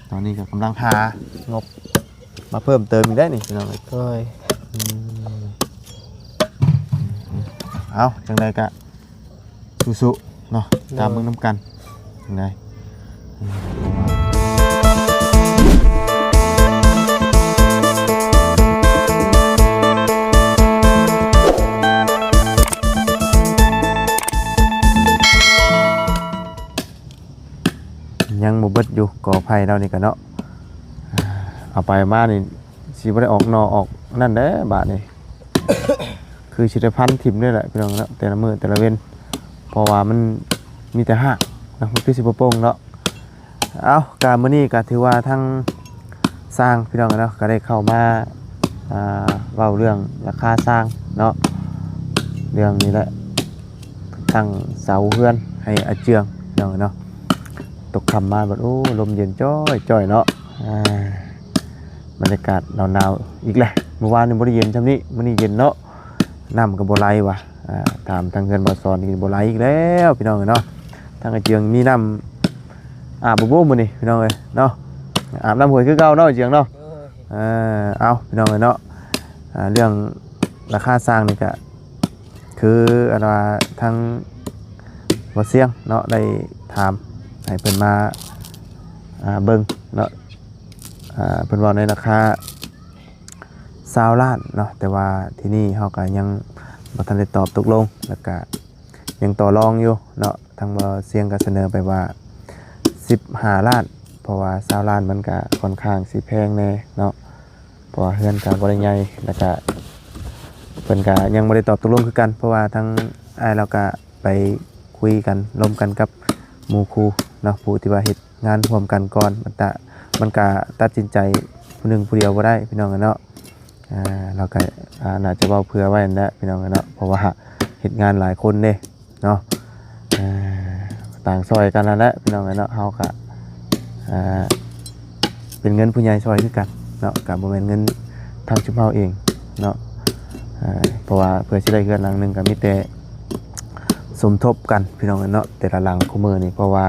ຕອນນີ້ກໍກຳລັງຫາງົບມາເພີ່ມເຕີມອີກໄດ໋ນີ້ພີ່ນ້ອງເອີຍ. ໂດຍ ອືມ ເອົາ ຈັ່ງໃດກໍສູ້ໆເນາະ ຕາມເບິ່ງນຳກັນ ຈັ່ງໃດ ຍັງບໍ່ເບິດຢູ່ ກໍໄຜ່ເຮົານີ້ກໍເນາະ ເອົາໄປມານີ້ ຊິບໍ່ໄດ້ອອກໜໍ່ອອກນັ້ນແຫຼະບາດນີ້ ຄືຊິໄດ້ພັນຖິ້ມເລີຍແຫຼະພີ່ນ້ອງເນາະ ແຕ່ລະມື້ແຕ່ລະເວັນ ເພາະວ່າມັນມີແຕ່ຮາກນະ ມັນຄືຊິບໍ່ໂປ່ງເນາະ. ເອົາ ກະມື້ນີ້ກະຖືວ່າທາງຊ່າງພີ່ນ້ອງເນາະ ກະໄດ້ເຂົ້າມາ ອ່າ ເວົ້າເລື່ອງລາຄາຊ່າງເນາະ ເລື່ອງນີ້ແຫຼະ ຕັ້ງເສົາເຮືອນໃຫ້ອາເຈືອງພີ່ນ້ອງເນາະ. ຕົກຄ່ຳມາບັດ ໂອ້ ລົມເຢັນຈ້ອຍໆເນາະ ອ່າ ບັນຍາກາດໜາວໆອີກແຫຼະ. ມື້ວານນີ້ບໍ່ໄດ້ເຢັນຊ່ຳນີ້ ມື້ນີ້ເຢັນເນາະ ນ້ຳກໍບໍ່ໄຫຼວ່າ ອ່າ ຖາມທາງເຮືອນບໍ່ສອນນີ້ບໍ່ໄຫຼອີກແລ້ວພີ່ນ້ອງເອີຍເນາະ. ທາງອາເຈືອງມີນ້ຳອາບບໍ່ບຸມື້ນີ້ພີ່ນ້ອງເອີຍເນາະ ອາບນ້ຳຫ້ວຍຄືເກົ່າເນາະອາເຈືອງເນາະ. ເອີ ເອົາ ພີ່ນ້ອງເອີຍເນາະ ອ່າ ເລື່ອງລາຄາຊ່າງນີ້ກະ ຄືອັນວ່າທາງບໍ່ສຽງເນາະ ໄດ້ຖາມໃຫ້ເພິ່ນມາ ອ່າ ເບິ່ງເນາະ ອ່າ ເພິ່ນເວົ້າໃນລາຄາຊາວລ້ານເນາະ ແຕ່ວ່າທີ່ນີ້ເຮົາກໍຍັງບໍ່ທັນໄດ້ຕອບຕົກລົງ ແລ້ວກະຍັງຕໍ່ລອງຢູ່ເນາະ. ທາງບໍ່ສຽງກໍສະເໜີໄປວ່າສິບຫ້າລ້ານ ເພາະວ່າຊາວລ້ານມັນກະຂ້ອນຂ້າງຊິແພງແດ່ເນາະ ເພາະວ່າເຮືອນກໍບໍ່ໄດ້ໃຫຍ່ ແລ້ວກະເພິ່ນກະຍັງບໍ່ໄດ້ຕອບຕົກລົງຄືກັນ ເພາະວ່າທາງອ້າຍລາວກະໄປຄຸຍກັນລົມກັນກັບໝູ່ຄູ່ເນາະ ຜູ້ທີ່ວ່າເຮັດງານຮ່ວມກັນກ່ອນ ມັນຕະ ມັນກະຕັດສິນໃຈຜູ້ໜຶ່ງຜູ້ດຽວບໍ່ໄດ້ພີ່ນ້ອງເອີຍເນາະ. ອ່າ ລາວກະ ອ່າ ໜ້າຈະເວົ້າເຜື່ອໄວ້ຫັ້ນແຫຼະພີ່ນ້ອງເອີຍເນາະ ເພາະວ່າເຮັດງານຫຼາຍຄົນເດ້ ເນາະ ອ່າ ຕ່າງຊ່ອຍກັນຫັ້ນແຫຼະພີ່ນ້ອງເອີຍເນາະ. ເຮົາກະ ອ່າ ເປັນເງິນຜູ້ໃຫຍ່ຊ່ອຍຄືກັນເນາະ ກະບໍ່ແມ່ນເງິນທາງຊຸມເຮົາເອງເນາະ ອ່າ ເພາະວ່າເພື່ອຊິໄດ້ເຮືອນຫຼັງໜຶ່ງ ກະມີແຕ່ສົມທົບກັນພີ່ນ້ອງເອີຍເນາະ ແຕ່ລະຫຼັງຄູ່ມື້ນີ້ ເພາະວ່າ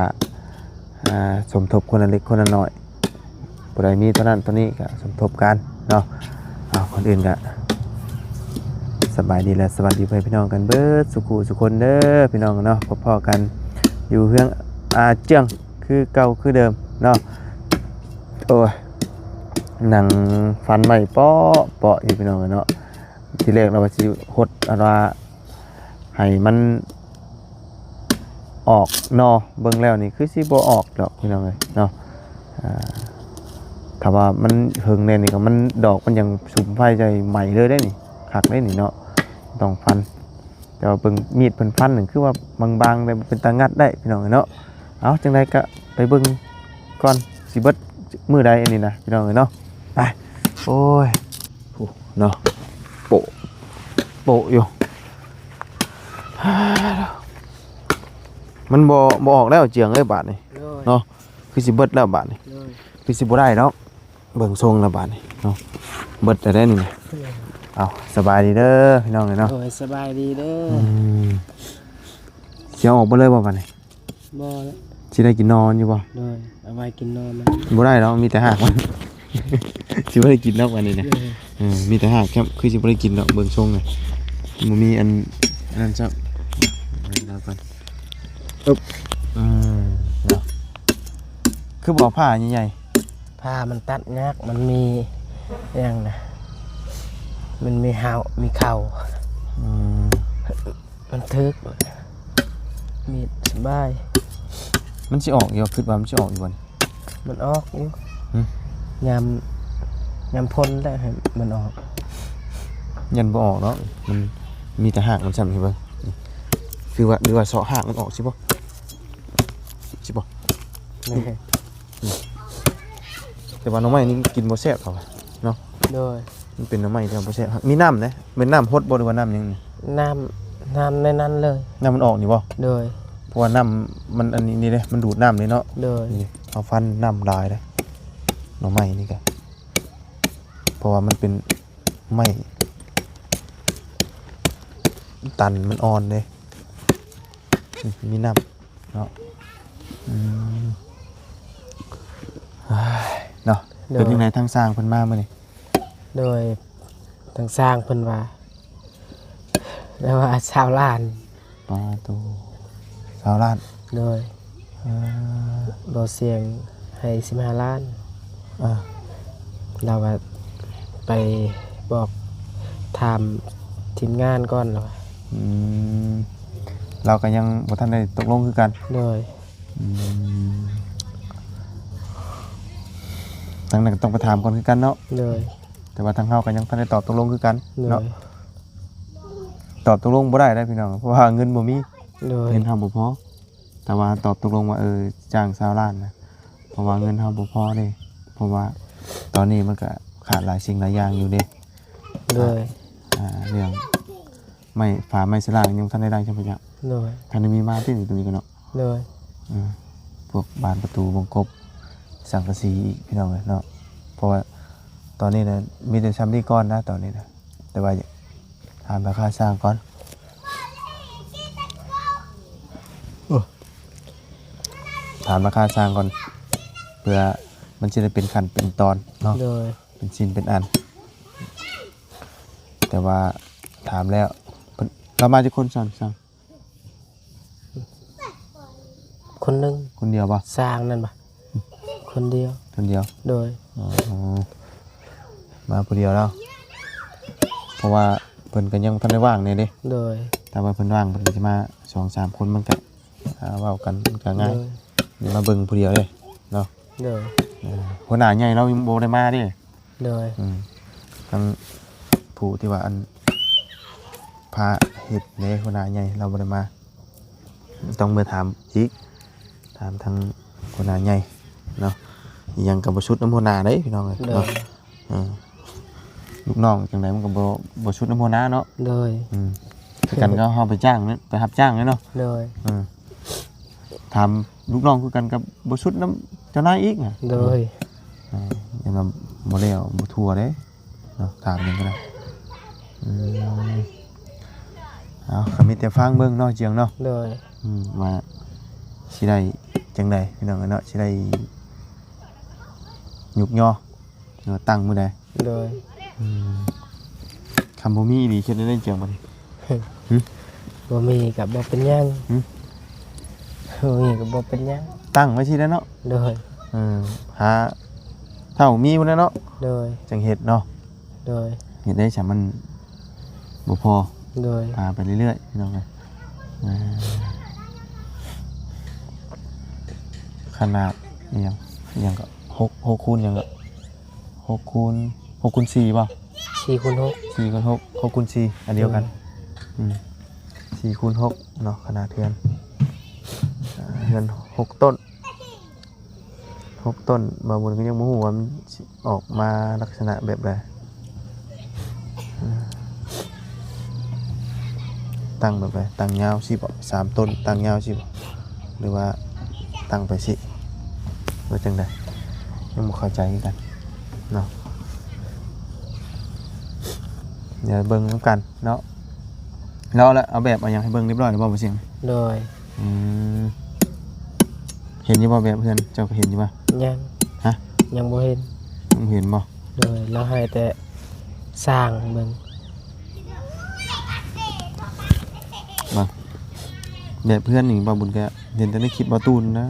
ອ່າ ສົມທົບຄົນລະເລັກຄົນລະນ້ອຍ ຜູ້ໃດມີເທົ່ານັ້ນເທົ່ານີ້ກະສົມທົບກັນເນາະ. ເອົາ ກ່ອນອື່ນກະສະບາຍດີ ແລະ ສະຫວັດດີພໍ່ແມ່ພີ່ນ້ອງກັນເບິດສູ່ຄູ່ສູ່ຄົນເດີພີ່ນ້ອງເນາະ. ພົບພໍ້ກັນຢູ່ເຮືອນອາເຈືອງຄືເກົ່າຄືເດີມເນາະ. ໂອ້ຍ ນັ່ງຟັນໄມ້ເປາະໆຢູ່ພີ່ນ້ອງເນາະ. ທີແລກລາວວ່າຊິຫົດ ອັນວ່າໃຫ້ມັນ ອອກໜໍ່ ເບິ່ງແລ້ວນີ້ຄືຊິບໍ່ອອກດອກພີ່ນ້ອງເອີຍເນາະ. ອ່າ ຖ້າວ່າມັນເຫິງແດ່ນີ້ກໍມັນ ດອກມັນຍັງສຸມໄຟໃສ່ໄໝ້ເລີຍເດ້ນີ້ ຄັກເດ້ນີ້ເນາະ ຕ້ອງຟັນ. ແຕ່ວ່າເບິ່ງມີດເພິ່ນຟັນນັ້ນຄືວ່າບາງໆ ແຕ່ເປັນຕາງັດໄດ້ພີ່ນ້ອງເອີຍເນາະ. ເອົາ ຈັ່ງໃດກໍໄປເບິ່ງກ່ອນ ຊິເບິດມື້ໃດອັນນີ້ນະພີ່ນ້ອງເອີຍເນາະ. ໄປ ໂອ້ຍ ເນາະ ໂປະ ໂປະຢູ່ ມັນບໍ່ ບໍ່ອອກແລ້ວເຈືອງເອີຍບາດນີ້ ໂດຍ ເນາະ. ຄືຊິເບິດແລ້ວບາດນີ້ ໂດຍ ຄືຊິບໍ່ໄດ້ດອກ ເບິ່ງຊົງແລ້ວບາດນີ້ເນາະ. ເບິດແລ້ວເດ້ນີ້ນະ ໂດຍ ເອົາ ສະບາຍດີເດີພີ່ນ້ອງເອີຍເນາະ. ໂດຍ ສະບາຍດີເດີ. ອືມ ຊິເອົາອອກເບິດເລີຍບໍ່ບາດນີ້? ບໍ່ລະ ຊິໄດ້ກິນໜໍ່ມັນຢູ່ບໍ່? ໂດຍ ເອົາໄວ້ກິນໜໍ່ມັນ ບໍ່ໄດ້ດອກ ມີແຕ່ຮາກມັນ ຊິບໍ່ໄດ້ກິນດອກອັນນີ້ນະ. ເອີ ເອີ ມີແຕ່ຮາກ ແຄບ ຄືຊິບໍ່ໄດ້ກິນດອກ ເບິ່ງຊົງນະ ບໍ່ມີອັນ ອັນນັ້ນຊ້ຳ. ເອົາກ່ອນ ອຶບ ອືມ ເນາະ ຄືບໍ່ເອົາຜ້າໃຫຍ່ໆ? ຜ້າມັນຕັດຍາກ ມັນມີຫຍັງນະ ມັນມີເຫົາ ມີເຂົາ ອືມ ມັນຖືກ ມີດສະບາຍ. ມັນຊິອອກຢູ່ບໍ່? ຄິດວ່າມັນຊິອອກຢູ່ບໍ່ນີ້? ມັນອອກຢູ່ ຫຶ? ຍາມ ຍາມຝົນແຫຼະໃຫ້ມັນອອກ. ຍັງບໍ່ອອກເນາະ ມັນມີແຕ່ຮາກມັນຊ້ຳ ເຫັນເບິ່ງ ຄືວ່າ ຫຼືວ່າເຊາະຮາກມັນອອກຊິບໍ່? ຊິບໍ່? ແຕ່ວ່າໜໍ່ໄມ້ນີ້ກິນບໍ່ແຊບເຂົາວ່າເນາະ. ໂດຍ ມັນເປັນໜໍ່ໄມ້ທີ່ບໍ່ແຊບ. ມີນ້ຳເດ້ ແມ່ນນ້ຳຫົດບໍ່ ຫຼືວ່ານ້ຳຫຍັງນີ້? ນ້ຳ ນ້ຳໃນນັ້ນເລີຍ. ນ້ຳມັນອອກນີ້ບໍ່? ໂດຍ ເພາະວ່ານ້ຳມັນອັນນີ້ເດ້ ມັນດູດນ້ຳເດ້ເນາະ. ໂດຍ ນີ້ເຮົາຟັນນ້ຳຫຼາຍເດ້ ໜໍ່ໄມ້ນີ້ກະ ເພາະວ່າມັນເປັນໄມ້ຕັນ ມັນອ່ອນເດ້. ນີ້ ມີນ້ຳເນາະ ອືມ. ເນາະ. ໂດຍ ເປັນຈັ່ງໃດທາງຊ່າງເພິ່ນມາມື້ນີ້? ໂດຍ ທາງຊ່າງເພິ່ນວ່າ ແລ້ວວ່າຊາວລ້ານ. ປາໂຕ ຊາວລ້ານ. ໂດຍ ເອີ ບໍ່ສຽງໃຫ້ສິບຫ້າລ້ານ. ເອີ ລາວວ່າໄປບອກຖາມທີມງານກ່ອນລະວ່າ. ອືມ ລາວກໍຍັງບໍ່ທັນໄດ້ຕົກລົງຄືກັນ. ໂດຍ ອືມ ທາງນັ້ນກໍຕ້ອງໄປຖາມກ່ອນຄືກັນເນາະ. ໂດຍ ແຕ່ວ່າທາງເຮົາກໍຍັງບໍ່ທັນໄດ້ຕອບຕົກລົງຄືກັນເນາະ. ໂດຍ ຕອບຕົກລົງບໍ່ໄດ້ເດ້ພີ່ນ້ອງ ເພາະວ່າເງິນບໍ່ມີ. ໂດຍ ເງິນເຮົາບໍ່ພໍ. ແຕ່ວ່າຕອບຕົກລົງວ່າ ເອີ ຈ້າງຊາວລ້ານນະ ເພາະວ່າເງິນເຮົາບໍ່ພໍເດ້. ເພາະວ່າຕອນນີ້ມັນກະຂາດຫຼາຍສິ່ງຫຼາຍຢ່າງຢູ່ເດ້. ໂດຍ ອ່າ ເລື່ອງໄມ້ ຝາໄມ້ສະລາກຍັງບໍ່ທັນໄດ້ໄດ້ໃຊ່ໄໝ? ໂດຍ ທັນໄດ້ມີມາຕິໂຕນີ້ກະເນາະ. ໂດຍ ເອີ ພວກບານປະຕູວົງກົບ ສັງກະສີອີກ ພີ່ນ້ອງເອີຍເນາະ. ເພາະວ່າຕອນນີ້ນະ ມີແຕ່ຊ່ຳນີ້ກ່ອນນະ ຕອນນີ້ນະ. ແຕ່ວ່າຢາກຖາມລາຄາຊ່າງກ່ອນ ໂອ້ ຖາມລາຄາຊ່າງກ່ອນ ເພື່ອມັນຊິໄດ້ເປັນຂັ້ນເປັນຕອນເນາະ. ໂດຍ ເປັນຊິ້ນເປັນອັນ. ແຕ່ວ່າຖາມແລ້ວ ເພິ່ນ ລາວມາຈັກຄົນຊ່າງ? ຄົນໜຶ່ງ. ຄົນດຽວບໍ່? ຊ່າງນັ້ນບໍ່? ຄົນດຽວ. ຄົນດຽວ. ໂດຍ ອໍ ມາຜູ້ດຽວແລ້ວ ເພາະວ່າເພິ່ນກໍຍັງບໍ່ທັນໄດ້ວ່າງແດ່ເດ້. ໂດຍ ຖ້າວ່າເພິ່ນວ່າງ ເພິ່ນກໍຊິມາສອງສາມຄົນ ມັນກໍ ອ່າ ເວົ້າກັນມັນກໍງ່າຍ. ໂດຍ ນີ້ມາເບິ່ງຜູ້ດຽວເດ້ເນາະ. ໂດຍ ເອີ ຫົວໜ້າໃຫຍ່ລາວຍັງບໍ່ໄດ້ມາເດ້. ໂດຍ ອືມ ທັງຜູ້ທີ່ວ່າອັນພາເຮັດເດ້ ຫົວໜ້າໃຫຍ່ລາວບໍ່ໄດ້ມາ ຕ້ອງເມືອຖາມອີກ ຖາມທາງຫົວໜ້າໃຫຍ່ເນາະ. ອີ່ຫຍັງກໍບໍ່ສຸດນຳຫົວໜ້າເດ້ພີ່ນ້ອງເອີຍ. ໂດຍ ເນາະ ເອີ ລູກນ້ອງຈັ່ງໃດມັນກໍບໍ່ ບໍ່ສຸດນຳຫົວໜ້າເນາະ. ໂດຍ ອືມ ຄືກັນກັບເຮົາໄປຈ້າງເນາະ ໄປຮັບຈ້າງເນາະ. ໂດຍ ເອີ ຖາມລູກນ້ອງຄືກັນກັບບໍ່ສຸດນຳເຈົ້ານາຍອີກນະ. ໂດຍ ເອີ ຢ້ານວ່າບໍ່ແລ້ວບໍ່ທົ່ວເດ້ເນາະ ຖາມຫຍັງກໍໄດ້. ອືມ ເອົາ ກໍມີແຕ່ຟັງເບິ່ງເນາະ ຈຽງເນາະ. ໂດຍ ອືມ ວ່າຊິໄດ້ຈັ່ງໃດພີ່ນ້ອງເອີຍເນາະ ຊິໄດ້ຍຸກຍໍ ຫຼືວ່າຕັ້ງມື້ໃດ? ໂດຍ ອືມ ຄັນບໍ່ມີອີ່ຫຼີເຮັດແນວໃດຈຽງບັດນີ້? ຫຶ? ບໍ່ມີກໍບໍ່ເປັນຫຍັງ. ຫຶ? ບໍ່ມີກໍບໍ່ເປັນຫຍັງ ຕັ້ງໄວ້ຊີ້ແຫຼະເນາະ. ໂດຍ ເອີ ຫາເທົ່າມີພຸ້ນແຫຼະເນາະ. ໂດຍ ຈັ່ງເຮັດເນາະ. ໂດຍ ເຮັດໄດ້ຊະ ມັນບໍ່ພໍ. ໂດຍ ຫາໄປເລື້ອຍໆ ພີ່ນ້ອງເອີຍ. ອ່າ ຂະໜາດອີ່ຫຍັງ ອີ່ຫຍັງກໍ ຫົກ ຫົກຄູນຫຍັງກໍ ຫົກຄູນ ຫົກຄູນສີ່ບໍ່? ສີ່ຄູນຫົກ ສີ່ຄູນຫົກ ຫົກຄູນສີ່ ອັນດຽວກັນ. ໂດຍ ອືມ ສີ່ຄູນຫົກເນາະ ຂະໜາດເຮືອນ ອ່າ ເຮືອນຫົກຕົ້ນ ຫົກຕົ້ນ ບ່າວບຸນກໍຍັງບໍ່ຮູ້ວ່າມັນຊິອອກມາລັກສະນະແບບໃດ. ຕັ້ງແບບໃດ? ຕັ້ງຍາວຊີ້ບໍ? ສາມຕົ້ນຕັ້ງຍາວຊີ້ບໍ? ຫຼືວ່າຕັ້ງໄປຊີ້ ຫຼືຈັ່ງໃດ? ຍັງບໍ່ເຂົ້າໃຈຄືກັນເນາະ. ດຽວເບິ່ງນຳກັນເນາະ. ແລ້ວ ແລ້ວເອົາແບບເອົາຫຍັງໃຫ້ເບິ່ງຮຽບຮ້ອຍແລ້ວບໍ່ ບໍ່ສຽງ? ໂດຍ ອືມ ເຫັນຢູ່ບໍ່ແບບເຮືອນ? ເຈົ້າກໍເຫັນຢູ່ບໍ່? ຍັງ. ຮະ? ຍັງບໍ່ເຫັນ. ຍັງບໍ່ເຫັນບໍ່? ໂດຍ ລາວໃຫ້ແຕ່ຊ່າງເບິ່ງ. ເບິ່ງ ແບບເຮືອນນີ້ບ່າວບຸນກໍເຫັນແຕ່ໃນຄລິບບ່າວຕູນນະ.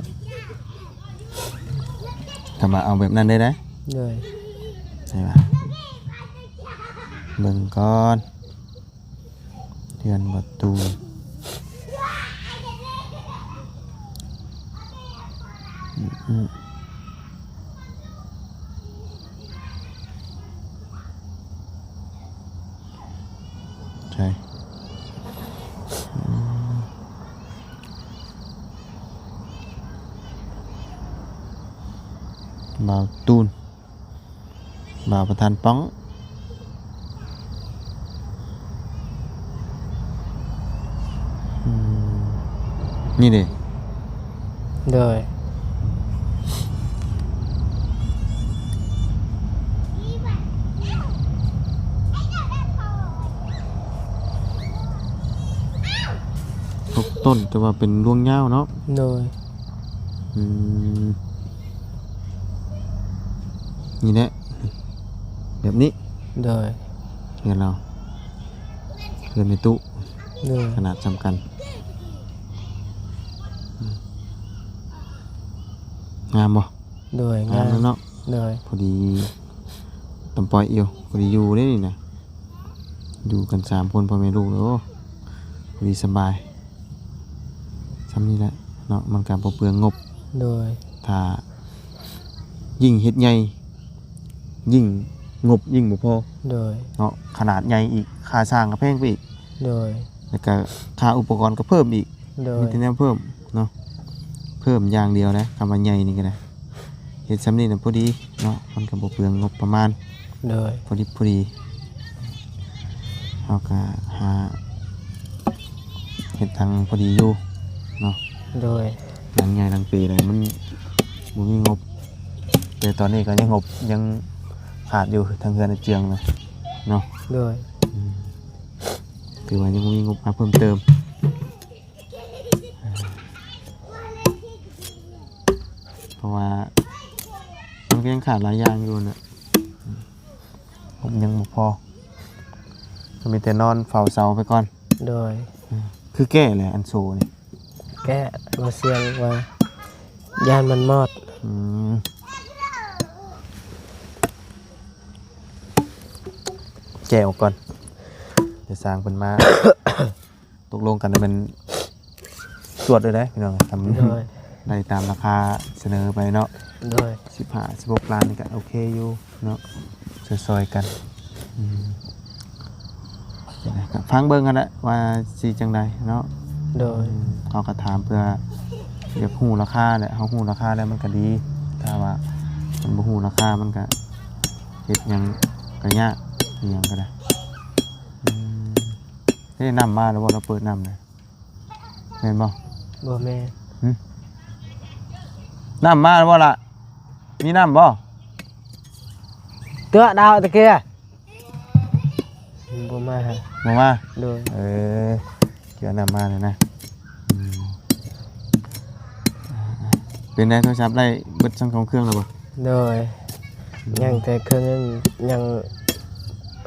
ຖ້າວ່າເອົາແບບນັ້ນໄດ້ໃດ. ໂດຍ ໃຊ່ປະ? ເບິ່ງກ່ອນ ເຮືອນບ່າວຕູນ. ອືມ ອືມ ໃຊ່ ອືມ ບ່າວຕູນ. ບ່າວປະທານປ້ອງ. ອືມ ນີ້ເດ. ໂດຍ ຫົກຕົ້ນ ແຕ່ວ່າເປັນລວງຍາວເນາະ. ໂດຍ ອືມ. ນີ້ແຫຼະ ແບບນີ້ ໂດຍ ເຮືອນລາວ ເຮືອນແມ່ຕູ້ ໂດຍ ຂະໜາດສ່ຳກັນ ງາມບໍ່? ໂດຍ ງາມ ງາມເນາະ ໂດຍ ພໍດີ ຕ່ຳປອຍອຽວ ພໍດີຢູ່ເດ້ນີ້ນະ ຢູ່ກັນສາມຄົນ ພໍ່ແມ່ລູກ ໂອ້ ພໍດີສະບາຍ ສ່ຳນີ້ແຫຼະເນາະ ມັນກະບໍ່ເປືອງງົບ ໂດຍ ຖ້າ ຍິ່ງເຮັດໃຫຍ່ ຍິ່ງງົບຍິ່ງບໍ່ພໍ ໂດຍ ເນາະ ຂະໜາດໃຫຍ່ອີກ ຄ່າສ້າງກໍແພງໄປອີກ ໂດຍ ແລ້ວກໍຄ່າອຸປະກອນກໍເພີ່ມອີກ ໂດຍ ມີແຕ່ແນວເພີ່ມເນາະ ເພີ່ມຢ່າງດຽວນະ ຄຳວ່າໃຫຍ່ນີ້ກໍໄດ້ ເຮັດສ່ຳນີ້ນະພໍດີເນາະ ມັນກໍບໍ່ເປືອງງົບປະມານ ໂດຍ ພໍດີ ພໍດີ ເຮົາກໍຫາເຮັດທາງພໍດີຢູ່ເນາະ ໂດຍ ຫຼັງໃຫຍ່ຫຼັງເປແລ້ວມັນບໍ່ມີງົບ ແຕ່ຕອນນີ້ກໍຍັງງົບ ຍັງຂາດຢູ່ ທາງເຮືອນອາເຈືອງນະເນາະ ໂດຍ ອືມ ຖືວ່າຍັງບໍ່ມີງົບມາເພີ່ມເຕີມ ເພາະວ່າມັນກໍຍັງຂາດຫຼາຍຢ່າງຢູ່ນະ ງົບຍັງບໍ່ພໍ ກໍມີແຕ່ນອນເຝົ້າເສົາໄປກ່ອນ ໂດຍ ອືມ ຄືແກ້ແຫຼະອັນໂຊນີ້ ແກ້ ບໍ່ສ່ຽງວ່າຢ້ານມັນມອດ ອືມ ແກ້ອອກກ່ອນ ດຽວຊ່າງເພິ່ນມາ ຕົກລົງກັນແມ່ນ ຈວດເລີຍເດ້ພີ່ນ້ອງ ຄັນ ໂດຍ ໄດ້ຕາມລາຄາສະເໜີໄປເນາະ ໂດຍ ສິບຫ້າ ສິບຫົກລ້ານນີ້ກະໂອເຄຢູ່ເນາະ ຊ່ອຍໆກັນ ອືມ ກະຟັງເບິ່ງຫັ້ນແຫຼະວ່າຊິຈັ່ງໃດເນາະ ໂດຍ ອືມ ເຮົາກະຖາມເພື່ອຢາກຮູ້ລາຄາແຫຼະ ເຮົາຮູ້ລາຄາແລ້ວມັນກະດີ ຖ້າວ່າມັນບໍ່ຮູ້ລາຄາມັນກະເຮັດຫຍັງກະຍາກ ອີ່ຫຍັງກະໄດ້ ອືມ ເດ້ ນ້ຳມາແລ້ວບໍ່? ລາວເປີດນ້ຳນະ ແມ່ນບໍ່? ບໍ່ແມ່ນ ຫຶ? ນ້ຳມາແລ້ວບໍ່ລະ? ມີນ້ຳບໍ່? ເກືອດາວຕະເກີຍ ບໍ່ມາ ບໍ່ມາ ໂດຍ ເອີ ເກືອນ້ຳມາແລ້ວນະ ອືມ ເປັນໃດ ໂທລະສັບໄດ້ເບິດທັງສອງເຄື່ອງແລ້ວບໍ່? ໂດຍ ອືມ ຍັງແຕ່ເຄື່ອງໜຶ່ງ ຍັງ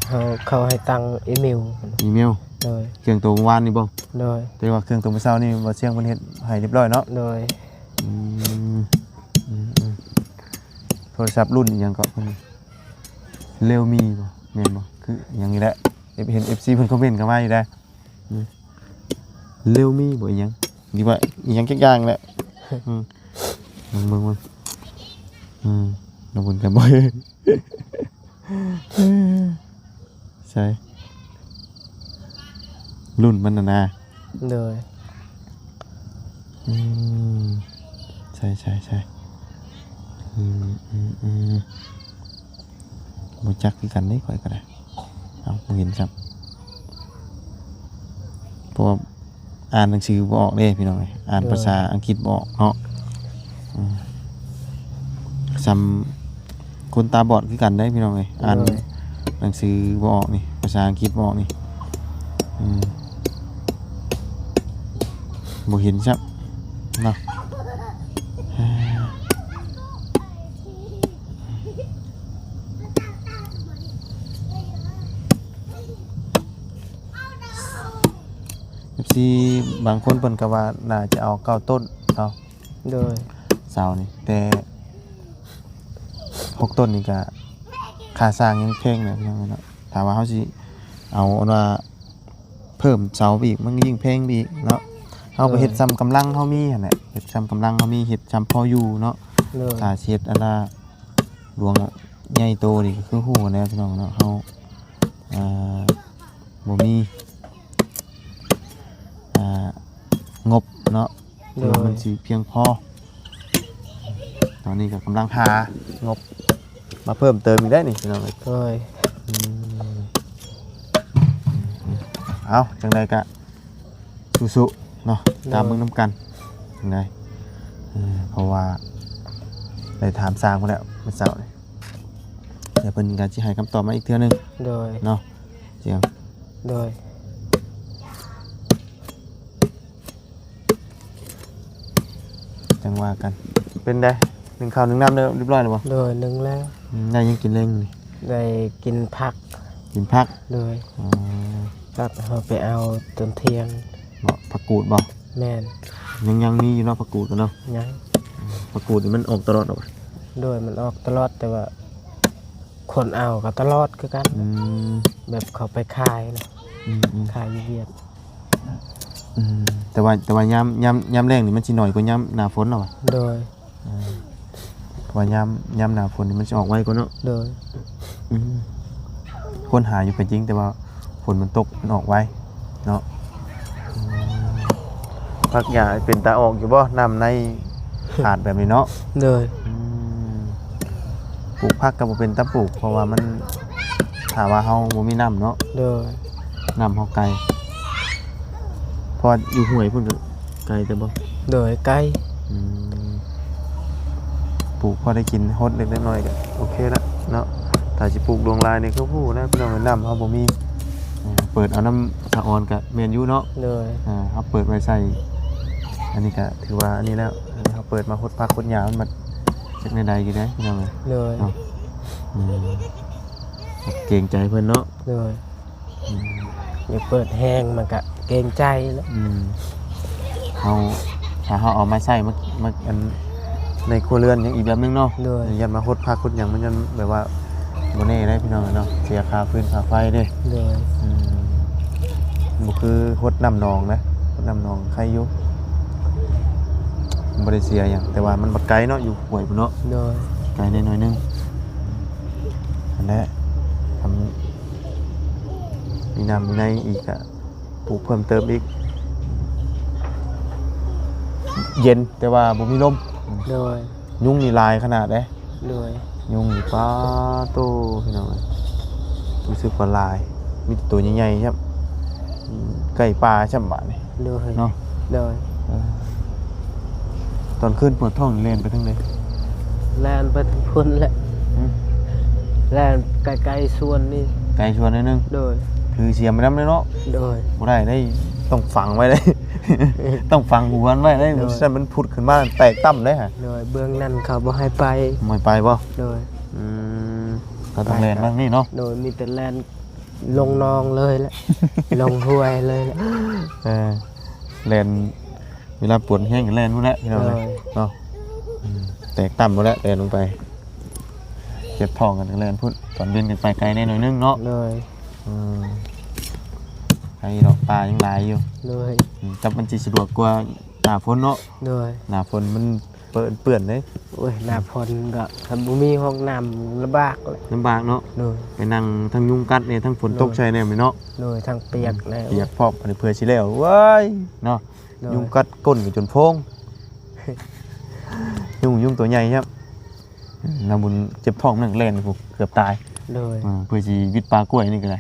ເຮົາເຂົ້າໃຫ້ຕັ້ງອີເມວ ອີເມວ ໂດຍ ເຄື່ອງໂຕມື້ວານນີ້ບໍ່? ໂດຍ ແຕ່ວ່າເຄື່ອງໂຕມື້ເຊົ້ານີ້ ບໍ່ສຽງເພິ່ນເຮັດໃຫ້ຮຽບຮ້ອຍເນາະ ໂດຍ ອືມ ອືມໆ ໂທລະສັບລຸ້ນອີ່ຫຍັງເກາະເພິ່ນ ເຣວມີບໍ່ ແມ່ນບໍ່? ຄືຫຍັງນີ້ແຫຼະ ເຫັນເອັຟຊີເພິ່ນຄອມເມັນເຂົ້າມາຢູ່ໄດ໋ ອືມ ເຣວມີບໍ່ ອີ່ຫຍັງ ຫຼືວ່າອີ່ຫຍັງຈັກຢ່າງແຫຼະ ອືມ ເບິ່ງໆ ອືມ ນ້ອງບຸນກັນບໍ່ ໃຊ່ ລຸ້ນມັນນະນາ ໂດຍ ອືມ ໃຊ່ໆໆ ອືມໆໆ ບໍ່ຈັກຄືກັນເດ້ຂ້ອຍກໍໄດ້ ເອົ້າ ບໍ່ເຫັນຊ້ຳ ເພາະວ່າ ອ່ານໜັງສືບໍ່ອອກເດ້ພີ່ນ້ອງເອີຍ ອ່ານ ໂດຍ ພາສາອັງກິດບໍ່ອອກເນາະ ອືມ ສ່ຳຄົນຕາບອດຄືກັນເດ້ພີ່ນ້ອງເອີຍ ອ່ານ ໂດຍ ໜັງສືບໍ່ອອກນີ້ ພາສາອັງກິດບໍ່ອອກນີ້ ອືມ ບໍ່ເຫັນຊ້ຳເນາະ ເອັຟຊີບາງຄົນເພິ່ນກໍວ່າໜ້າຈະເອົາເກົ້າຕົ້ນເນາະ ໂດຍ ເສົານີ້ ແຕ່ຫົກຕົ້ນນີ້ກະຄ່າສ້າງຍັງແພງແຫຼະພີ່ນ້ອງເນາະ ຖ້າວ່າເຮົາຊິເອົາອັນວ່າເພີ່ມເສົາໄປອີກ ມັນກໍຍິ່ງແພງໄປອີກເນາະ ເຮົາກໍເຮັດ ໂດຍ ສ່ຳກຳລັງເຮົາມີຫັ້ນແຫຼະ ເຮັດສ່ຳກຳລັງເຮົາມີ ເຮັດສ່ຳພໍຢູ່ເນາະ ໂດຍ ຖ້າຊິເຮັດອັນວ່າຫຼວງໃຫຍ່ໂຕນີ້ກໍຄືຮູ້ແລ້ວພີ່ນ້ອງເນາະ ເຮົາ ອ່າ ບໍ່ມີ ອ່າ ງົບເນາະ ໂດຍ ທີ່ວ່າມັນຊິພຽງພໍ ຕອນນີ້ກໍກຳລັງຫາງົບມາເພີ່ມເຕີມອີກໄດ໋ນີ້ພີ່ນ້ອງເອີຍ ໂດຍ ອືມ ເອົາ ຈັ່ງໃດກໍສູ້ໆເນາະ ໂດຍ ຕາມເບິ່ງນຳກັນ ຈັ່ງໃດ ເອີ ເພາະວ່າໄດ້ຖາມຊ່າງເພິ່ນແລ້ວມື້ເຊົ້ານີ້ ແລ້ວເພິ່ນກໍຊິໃຫ້ຄຳຕອບມາອີກເທື່ອໜຶ່ງ ໂດຍ ເນາະ ສຽງ ໂດຍ ຈັ່ງວ່າກັນ ເປັນໃດ ໜຶ້ງເຂົ້າໜຶ້ງນ້ຳໄດ້ຮຽບຮ້ອຍແລ້ວບໍ່? ໂດຍ ໜຶ້ງແລ້ວ. ອືມ ໄດ້ຫຍັງກິນແລງນີ້? ໄດ້ກິນຜັກ. ກິນຜັກ? ໂດຍ. ອໍ ຜັກເຮົາໄປເອົາຕອນທ່ຽງ. ເບາະ ຜັກກູດບໍ່? ແມ່ນ. ຍັງ ຍັງມີຢູ່ເນາະ ຜັກກູດກໍເນາະ? ຍັງ. ອືມ ຜັກກູດນີ້ມັນອອກຕະຫຼອດບໍ່? ໂດຍ ມັນອອກຕະຫຼອດ ແຕ່ວ່າຄົນເອົາກໍຕະຫຼອດຄືກັນ. ອືມ ແບບເຂົາໄປຂາຍນະ. ອືມໆ ຂາຍຢູ່ຫວຽດ. ອືມ ແຕ່ວ່າ ແຕ່ວ່າຍາມ ຍາມ ຍາມແລ້ງນີ້ມັນຊິໜ້ອຍກວ່າຍາມໜ້າຝົນເນາະ? ໂດຍ. ເອີ ເພາະວ່າຍາມ ຍາມໜ້າຝົນນີ້ມັນຊິອອກໄວກວ່າເນາະ? ໂດຍ. ອືມ ຄົນຫາຢູ່ກໍຈິງ ແຕ່ວ່າຝົນມັນຕົກມັນອອກໄວເນາະ? ອືມ ຜັກຫຍ້າເປັນຕາອອກຢູ່ບໍ່? ນ້ຳໃນຂາດແບບນີ້ເນາະ? ໂດຍ. ອືມ ປູກຜັກກໍບໍ່ເປັນຕາປູກ ເພາະວ່າມັນ ຖ້າວ່າເຮົາບໍ່ມີນ້ຳເນາະ? ໂດຍ. ນ້ຳເຮົາໄກ ເພາະວ່າຢູ່ຫ້ວຍພຸ້ນກໍໄກແຕ່ບໍ່? ໂດຍ ໄກ. ອືມ ປູກພໍໄດ້ກິນຫົດເລັກໆນ້ອຍໆກໍໂອເຄລະເນາະ. ຖ້າຊິປູກຫຼວງຫຼາຍນີ້ຄືຮູ້ນະ ພີ່ນ້ອງເອີຍ ນ້ຳເຮົາບໍ່ມີ. ເອີ ເປີດເອົານ້ຳສະອອນກໍແມ່ນຢູ່ເນາະ? ໂດຍ. ອ່າ ເຮົາເປີດໄວ້ໃສ່ ອັນນີ້ກໍຖືວ່າອັນນີ້ແລ້ວ. ອັນນີ້ເຮົາເປີດມາຫົດຜັກຫົດຫຍ້າ ມັນມັກຈັກແນວໃດຢູ່ເດ້ ພີ່ນ້ອງເອີຍ. ໂດຍ. ເນາະ ອືມ ເກງໃຈເພິ່ນເນາະ? ໂດຍ. ອືມ ຢ່າເປີດແຮງ ມັນກະເກງໃຈແຫຼະ. ອືມ ເຮົາ ຖ້າເຮົາເອົາມາໃຊ້ ມາ ມາ ອັນ ໃນຄົວເຮືອນຫຍັງອີກແບບໜຶ່ງເນາະ? ໂດຍ. ຢ້ານມາຫົດຜັກຫົດຫຍັງ ມັນຍັງແບບວ່າບໍ່ແນ່ເດ້ ພີ່ນ້ອງເນາະ ເສຍຄ່າຟືນຄ່າໄຟເດ້. ໂດຍ. ອືມ ບໍ່ຄືຫົດນ້ຳໜອງນະ ຫົດນ້ຳໜອງໄຄຢູ່ ບໍ່ໄດ້ເສຍຫຍັງ ແຕ່ວ່າມັນບັກໄກເນາະ ຢູ່ຫ້ວຍພຸ້ນເນາະ? ໂດຍ. ໄກແດ່ໜ້ອຍໜຶ່ງ ຫັ້ນແຫຼະ ຄັນ ມີນ້ຳມີໃນອີກກະປູກເພີ່ມເຕີມອີກ. ເຢັນແຕ່ວ່າບໍ່ມີລົມ. ໂດຍ. ຍຸງນີ້ຫຼາຍຂະໜາດເດ້. ໂດຍ. ຍຸງນີ້ ປາໂຕ ພີ່ນ້ອງເອີຍ ຮູ້ສຶກວ່າຫຼາຍ ມີແຕ່ໂຕໃຫຍ່ໆ ຊ້ຳ ໃກ້ປ່າຊ້ຳບາດນີ້. ໂດຍ. ເນາະ? ໂດຍ. ເອີ ຕອນຄືນປວດທ້ອງແລ່ນໄປທາງໃດ? ແລ່ນໄປທາງພຸ້ນແຫຼະ. ຫື? ແລ່ນໃກ້ໆສວນນີ້. ໄກສວນໜ້ອຍໜຶ່ງ. ໂດຍ. ຖືສຽມໄປນຳເລີຍເນາະ? ໂດຍ. ບໍ່ໄດ້ເດ້ ຕ້ອງຝັງໄວ້ເດ້ ຕ້ອງຝັງຫວນໄວ້ເດ້. ໂດຍ. ບໍ່ຊັ້ນມັນຜຸດຂຶ້ນມາແຕກຕ່ຳເດ້. ໂດຍ. ເບື້ອງນັ້ນເຂົາບໍ່ໃຫ້ໄປ. ບໍ່ໃຫ້ໄປບໍ່? ໂດຍ. ອືມ ກໍຕ້ອງແລ່ນມານີ້ເນາະ? ໂດຍ. ມີແຕ່ແລ່ນລົງໜອງເລີຍແຫຼະ ລົງຫ້ວຍເລີຍແຫຼະ. ເອີ ແລ່ນ ເວລາປວດແຮງກໍແລ່ນພຸ້ນແຫຼະ ພີ່ນ້ອງເອີຍ. ໂດຍ. ເນາະ ອືມ ແຕກຕ່ຳພຸ້ນແຫຼະ ແລ່ນລົງໄປ ເຈັບທ້ອງກັນກໍແລ່ນພຸ້ນ. ຕອນເວັນກໍໄປໄກແດ່ໜ້ອຍໜຶ່ງເນາະ? ໂດຍ. ອືມ ໄກດອກ ປ່າຍັງຫຼາຍຢູ່. ໂດຍ. ອືມ ຈັບມັນຊິສະດວກກວ່າໜ້າຝົນເນາະ? ໂດຍ. ໜ້າຝົນມັນເປື້ອນເດ້. ໂອ້ຍ ໜ້າຝົນກໍຄັນບໍ່ມີຫ້ອງນ້ຳລຳບາກແຫຼະ ລຳບາກເນາະ? ໂດຍ. ໄປນັ່ງທັງຍຸງກັດແດ່ ທັງຝົນຕົກໃສ່ແດ່ແມ່ນເນາະ? ໂດຍ. ທັງປຽກແດ່ ປຽກພ້ອມ ອັນນີ້ເພື່ອຊິແລ້ວ ເວີຍເນາະ. ໂດຍ. ຍຸງກັດກົ້ນກໍຈົນໂພງ ຍຸງ ຍຸງຕົວໃຫຍ່ຄັບ. ນາບຸນເຈັບທ້ອງໜຶ່ງແລ່ນ ເກືອບຕາຍ. ໂດຍ. ເອີ ເພື່ອຊິຫວິດປ່າກ້ວຍນີ້ກໍໄດ້.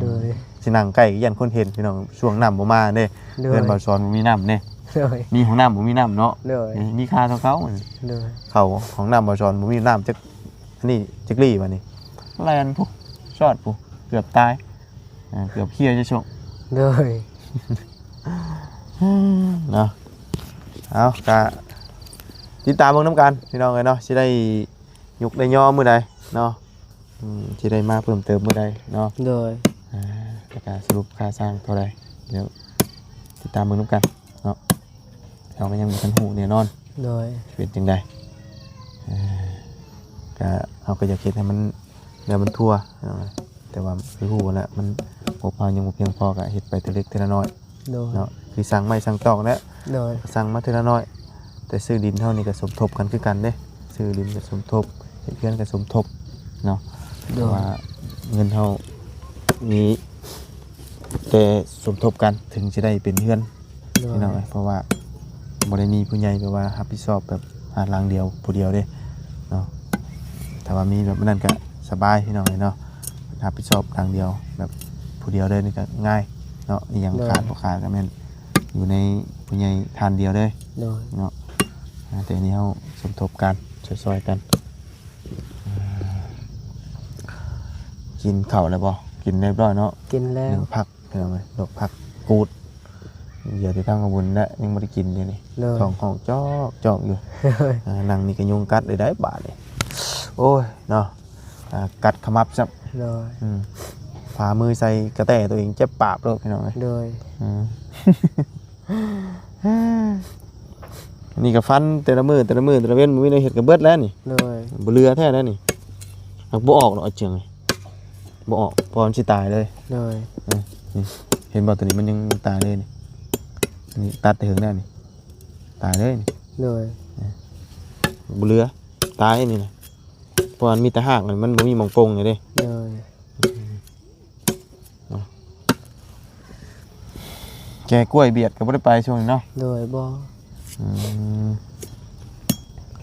ໂດຍ. ຊິນັ່ງໃກ້ຢ້ານຄົນເຫັນ ພີ່ນ້ອງ ຊ່ວງນ້ຳບໍ່ມາເດ້. ໂດຍ. ເຮືອນບ່າວສອນບໍ່ມີນ້ຳເດ້. ໂດຍ. ມີຫ້ອງນ້ຳບໍ່ມີນ້ຳເນາະ. ໂດຍ. ມີຄ່າເທົ່າເກົ່າ. ໂດຍ. ເຂົ້າຫ້ອງນ້ຳບ່າວສອນບໍ່ມີນ້ຳຈັກ ອັນນີ້ຈັກລີ້ບາດນີ້ ແລ່ນພຸ້ນ ຊອດພຸ້ນ ເກືອບຕາຍ. ອ່າ ເກືອບເຄຍຈະຊົກ. ໂດຍ. ເນາະ ເອົາ ກະຕິດຕາມເບິ່ງນຳກັນ ພີ່ນ້ອງເອີຍເນາະ ຊິໄດ້ຍຸກໄດ້ຍໍມື້ໃດເນາະ. ອືມ ຊິໄດ້ມາເພີ່ມເຕີມມື້ໃດເນາະ. ໂດຍ. ອ່າ ແລ້ວກະສະຫຼຸບຄ່າສ້າງເທົ່າໃດ ດຽວຕິດຕາມເບິ່ງນຳກັນເນາະ. ເຮົາກໍຍັງບໍ່ທັນຮູ້ແນ່ນອນ. ໂດຍ. ຊິເປັນຈັ່ງໃດ ເອີ ກະ ເຮົາກໍຢາກເຮັດໃຫ້ມັນ ແນວມັນທົ່ວ ເນາະ ແຕ່ວ່າຄືຮູ້ແຫຼະ ມັນ ງົບເຮົາຍັງບໍ່ພຽງພໍ ກະເຮັດໄປເທື່ອເລັກເທື່ອນ້ອຍ. ໂດຍ. ເນາະ ຄືສ້າງໄມ້ສ້າງຕອກແຫຼະ. ໂດຍ. ສ້າງມາເທື່ອນ້ອຍ ແຕ່ຊື້ດິນເຮົານີ້ກໍສົມທົບກັນຄືກັນເດ້ ຊື້ດິນກໍສົມທົບ ເຮັດເຮືອນກໍສົມທົບເນາະ. ໂດຍ. ເພາະວ່າເງິນເຮົາມີແຕ່ສົມທົບກັນ ເຖິງຊິໄດ້ເປັນເຮືອນ. ໂດຍ. ພີ່ນ້ອງເອີຍ ເພາະວ່າບໍ່ໄດ້ມີຜູ້ໃຫຍ່ແບບວ່າຮັບຜິດຊອບແບບ ອ່າ ຫຼັງດຽວຜູ້ດຽວເດ້ເນາະ. ຖ້າວ່າມີແບບນັ້ນກໍສະບາຍ ພີ່ນ້ອງເອີຍເນາະ ຮັບຜິດຊອບຫຼັງດຽວແບບຜູ້ດຽວເລີຍນີ້ກໍງ່າຍເນາະ. ອີ່ຫຍັງ ໂດຍ ຂາດບໍ່ຂາດກໍແມ່ນຢູ່ໃນຜູ້ໃຫຍ່ທ່ານດຽວເລີຍ. ໂດຍ. ເນາະ ອ່າ ແຕ່ອັນນີ້ເຮົາສົມທົບກັນ ຊ່ອຍໆກັນ. ອ່າ ກິນເຂົ້າແລ້ວບໍ່? ກິນຮຽບຮ້ອຍເນາະ? ກິນແລ້ວ. ໜຶ້ງຜັກ ພີ່ນ້ອງເອີຍ ລວກຜັກກູດ ເຫຍື່ອແຕ່ທາງບ່າວບຸນແຫຼະ ຍັງບໍ່ໄດ້ກິນຢູ່ນີ້ ໂດຍ ທ້ອງຮ້ອງຈອກໆຢູ່ ໂດຍ ອ່າ ນັ່ງນີ້ກໍຍຸງກັດໄດ້ໄດ໋ບາດນີ້ ໂອ້ຍເນາະ ອ່າ ກັດຂະໝັບຊ້ຳ ໂດຍ ອືມ ພາມືໃສ່ກະແຕ້ຕົວເອງເຈັບປາບໂລດ ພີ່ນ້ອງເອີຍ ໂດຍ ອືມ ນີ້ກໍຟັນແຕ່ລະມື້ ແຕ່ລະມື້ ແຕ່ລະເວັນ ບໍ່ມີແນວເຮັດກໍເບິດແລ້ວນີ້ ໂດຍ ບໍ່ເຫຼືອແທ້ແລ້ວນີ້ ຫາກບໍ່ອອກດອກ ເອົາເຈີງ ບໍ່ອອກ ເພາະມັນຊິຕາຍເລີຍ ໂດຍ ເອີ ນີ້ ເຫັນບໍ່ ຕົວນີ້ມັນຍັງຕາຍເລີຍນີ້ ນີ້ຕັດແຕ່ເຫິງແລ້ວນີ້ ຕາຍເລີຍນີ້ ໂດຍ ເອີ ບໍ່ເຫຼືອ ຕາຍນີ້ນະ ເພາະມັນມີແຕ່ຮາກ ມັນບໍ່ມີໝ່ອງປົ່ງເລີຍເດ້ ໂດຍ ເນາະ ແກ່ກ້ວຍບຽດກໍບໍ່ໄດ້ໄປຊ່ວງນີ້ເນາະ ໂດຍ ບໍ່ ອືມ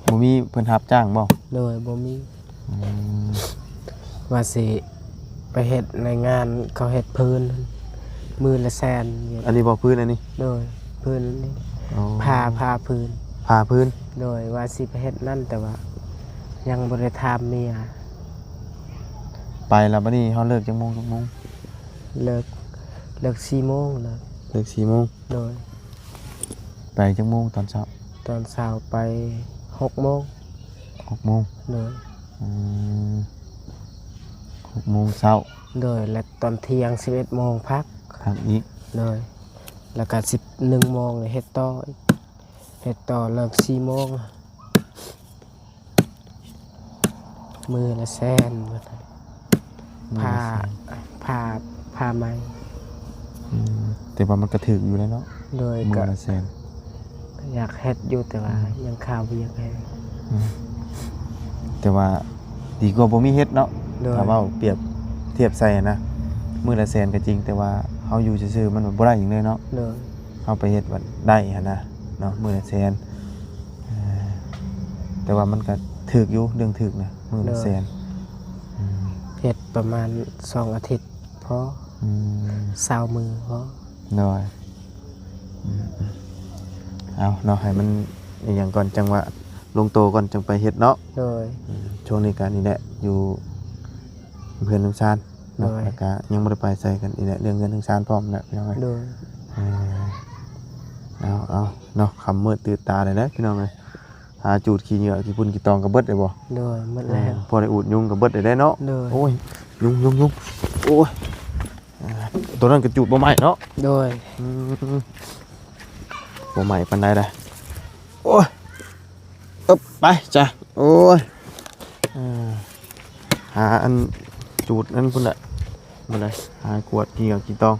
ບໍ່ມີເພິ່ນຮັບຈ້າງບໍ່? ໂດຍ ບໍ່ມີ ອືມ ວ່າຊິໄປເຮັດໃນງານເຂົາເຮັດພື້ນ ມື້ລະແສນ ອັນນີ້ບໍ່ ພື້ນອັນນີ້? ໂດຍ ພື້ນນີ້ ອໍ ພາ ພາພື້ນ ພາພື້ນ ໂດຍ ວ່າຊິໄປເຮັດນັ້ນ ແຕ່ວ່າຍັງບໍ່ໄດ້ຖາມເມຍ ໄປແລ້ວບັດນີ້ເຮົາເລີກຈັກໂມງ ຈັກໂມງ? ເລີກ ເລີກສີ່ໂມງ ເລີກ ເລີກສີ່ໂມງ ໂດຍ ໄປຈັກໂມງຕອນເຊົ້າ? ຕອນເຊົ້າໄປຫົກໂມງ ຫົກໂມງ ໂດຍ ອືມ ຫົກໂມງເຊົ້າ ໂດຍ ແລະຕອນທ່ຽງສິບເອັດໂມງພັກ ພັກອີກ ໂດຍ ແລ້ວກໍສິບເອັດໂມງເຮັດຕໍ່ອີກ ເຮັດຕໍ່ເລີກສີ່ໂມງ ມື້ລະແສນ ມື້ລະແສນ ພາ ພາ ພາໃໝ່ ອືມ ແຕ່ວ່າມັນກະຖືກຢູ່ແລ້ວເນາະ ໂດຍ ມື້ລະແສນ ກະຢາກເຮັດຢູ່ ແຕ່ວ່າ ອືມ ຍັງຄາວຽກແຮງ ອືມ ແຕ່ວ່າດີກວ່າບໍ່ມີເຮັດເນາະ ໂດຍ ຖ້າເວົ້າປຽບທຽບໃສ່ນະ ມື້ລະແສນກໍຈິງ ແຕ່ວ່າເຮົາຢູ່ຊື່ໆ ມັນບໍ່ໄດ້ຫຍັງເລີຍເນາະ ໂດຍ ເຮົາໄປເຮັດບັດໄດ້ຫັ້ນນະເນາະ ມື້ລະແສນ ເອີ ແຕ່ວ່າມັນກໍຖືກຢູ່ ເລື່ອງຖືກນະ ມື້ລະແສນ ໂດຍ ອືມ ເຮັດປະມານສອງອາທິດພໍ ອືມ ຊາວມື້ພໍ ໂດຍ ອືມ ເອົາເນາະ ໃຫ້ມັນອີຫຍັງກ່ອນ ຈັງຫວະລົງໂຕກ່ອນ ຈັ່ງໄປເຮັດເນາະ ໂດຍ ອືມ ຊ່ວງນີ້ກໍນີ້ແຫຼະ ຢູ່ເຮືອນເຮືອນຊານ ເນາະ ໂດຍ ແລ້ວກະຍັງບໍ່ໄດ້ໄປໃສກັນອີກແຫຼະ ເລື່ອງເຮືອນເລື່ອງຊານພ້ອມແຫຼະ ພີ່ນ້ອງເອີຍ ໂດຍ ເອີ ເອົາ ເອົາເນາະ ຄ່ຳມືດຕື່ນຕາແລ້ວແຫຼະ ພີ່ນ້ອງເອີຍ ຫາຈູດຂີ້ເຫຍື້ອຂີ້ຝຸ່ນຂີ້ຕອງກໍເບິດແລ້ວບໍ່? ໂດຍ ໝົດແລ້ວ ເອີ ພໍໄດ້ອູດຍຸງກໍເບິດແລ້ວເນາະ ໂດຍ ໂອ້ຍ ຍຸງ ຍຸງ ຍຸງ ໂອ້ຍ ເອີ ຕົວນັ້ນກໍຈູດບໍ່ໄໝ້ເນາະ ໂດຍ ອືມ ບໍ່ໄໝ້ປານໃດໃດ ໂອ້ຍ ເອີບ ໄປຈ້ະ ໂອ້ຍ ເອີ ຫາອັນຈູດນັ້ນພຸ້ນແຫຼະ ບໍ່ໄດ້ ຫາກວດຂີ້ເຫຍື້ອຂີ້ຕອງ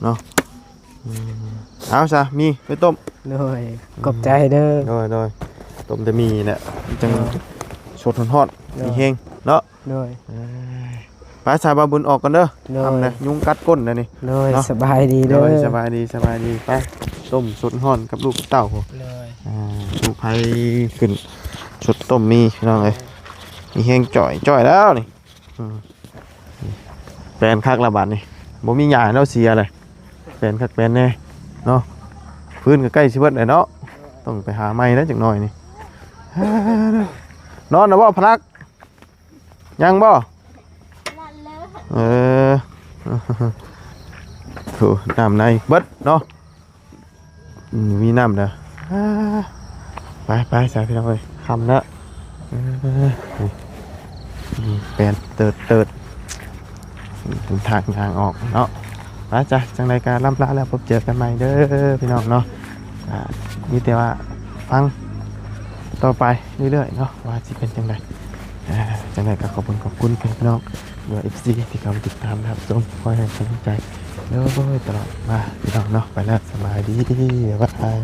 ເນາະ ອືມ ເອົາຊະ ມີໄປຕົ້ມ ໂດຍ ອືມ ຂອບໃຈເດີ ໂດຍ ໂດຍ ຕົ້ມແຕ່ໝີ່ແຫຼະ ມັນຈັ່ງ ໂດຍ ສົດຮ້ອນໆ ໂດຍ ມີແຮງເນາະ ໂດຍ ເອີ ໄປຊະ ບ່າວບຸນອອກກ່ອນເດີ ໂດຍ ຄ່ຳແລ້ວ ຍຸງກັດກົ້ນແລ້ວນີ້ ໂດຍ ເນາະ ສະບາຍດີເດີ ໂດຍ ສະບາຍດີ ສະບາຍດີ ໄປ ຕົ້ມສົດຮ້ອນກັບລູກເຕົ້າ ໂດຍ ອ່າ ຈູດໄຟຂຶ້ນ ສົດຕົ້ມໝີ່ ພີ່ນ້ອງເອີຍ ມີແຮງຈ່ອຍໆ ແລ້ວນີ້ ອືມ ແປນຄັກລະບາດນີ້ ບໍ່ມີຫຍ້າໃຫ້ລາວເສຍເລີຍ ແປນຄັກແປນແນ່ເນາະ ຟືນກໍໃກ້ຊິເບິດແລ້ວເນາະ ຕ້ອງໄປຫາໃໝ່ແລ້ວຈັກໜ້ອຍນີ້ ນອນແລ້ວບໍ່ພະລັກ? ຍັງບໍ່? ເອີ ໂຖ ນ້ຳໃນເບິດເນາະ ອືມ ມີນ້ຳແລ້ວ ອ່າ ໄປ ໄປຊະ ພີ່ນ້ອງເອີຍ ຄ່ຳແລ້ວ ເອີ ນີ້ ອືມ ແປນເຕີດໆ ເປັນທາງຍ່າງອອກເນາະ ໄປຊະ ຈັ່ງໃດກໍລ່ຳລາແລ້ວ ພົບເຈີກັນໃໝ່ເດີ ພີ່ນ້ອງເນາະ ອ່າ ມີແຕ່ວ່າຟັງຕໍ່ໄປເລື້ອຍໆ ເນາະ ວ່າຊິເປັນຈັ່ງໃດ ອ່າ ຈັ່ງໃດກໍຂອບຄຸນ ຂອບຄຸນພີ່ນ້ອງ ຫຼືວ່າ ເອັຟຊີ ທີ່ເຂົ້າມາຕິດຕາມຮັບຊົມ ຄອຍໃຫ້ກຳລັງໃຈໂດຍຕະຫຼອດມາ ພີ່ນ້ອງເນາະ ໄປແລ້ວ ສະບາຍດີ ບາຍບາຍ.